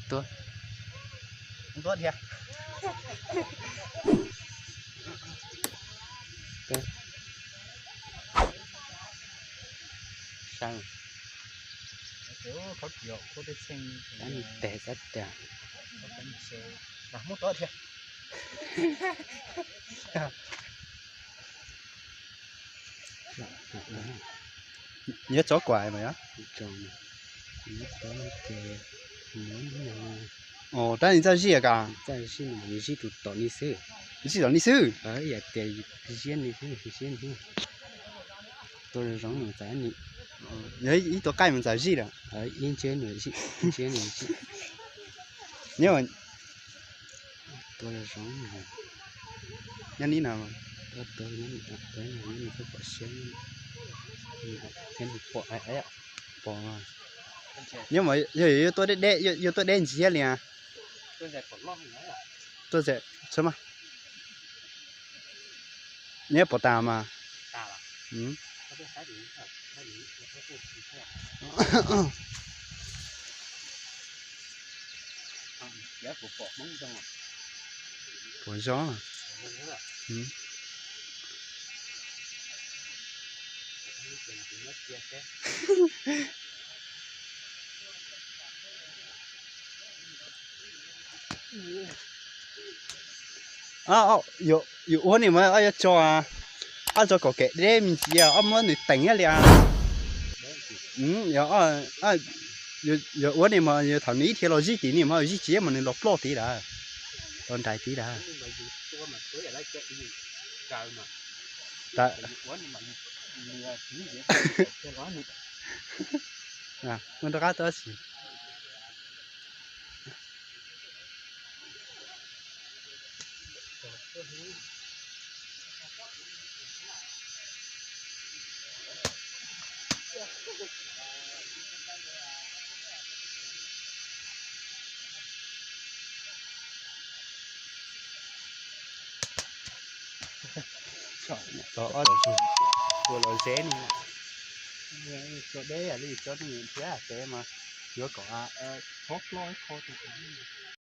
Tuaj. Tuaj thiab. Saib. Tab nis tes xab tias. Muab tuaj thiab. Nyob tsob kuam mas yog. Tab sis txawj zij kas? Zij tom ni xwb. Zij tom ni xwb. Yog tias ziab ni, ziab ni. Tua zoo zoo txav ni. Yog ib tua qaij mus txav zij lawm. Ib ntsiab ni, ntsiab ni. Nyob tua zoo zoo. Nyob ni no. Pom siab, pom, pom. Nyob mas yog yuav tuaj deb deb, yuav tuaj deb ntsiab li. Tuaj ze, txhob mas. Nyob pom tas mas. Pom zoo. Yuav ua ni mas ob yuav tso, ob tso kom kev deb me ntsis, ob muab nws teem li. Yuav ua ni mas yog thaum nws ib dhia los zij tim ni mas zij tsis mas nws los ploj tid lawm, los nraim tid lawm. Ua rov qab tuaj si. Tua los zeb ni. Tua deb li tsob neeg thiab pem mas yuav kom txhob ploj ib qho.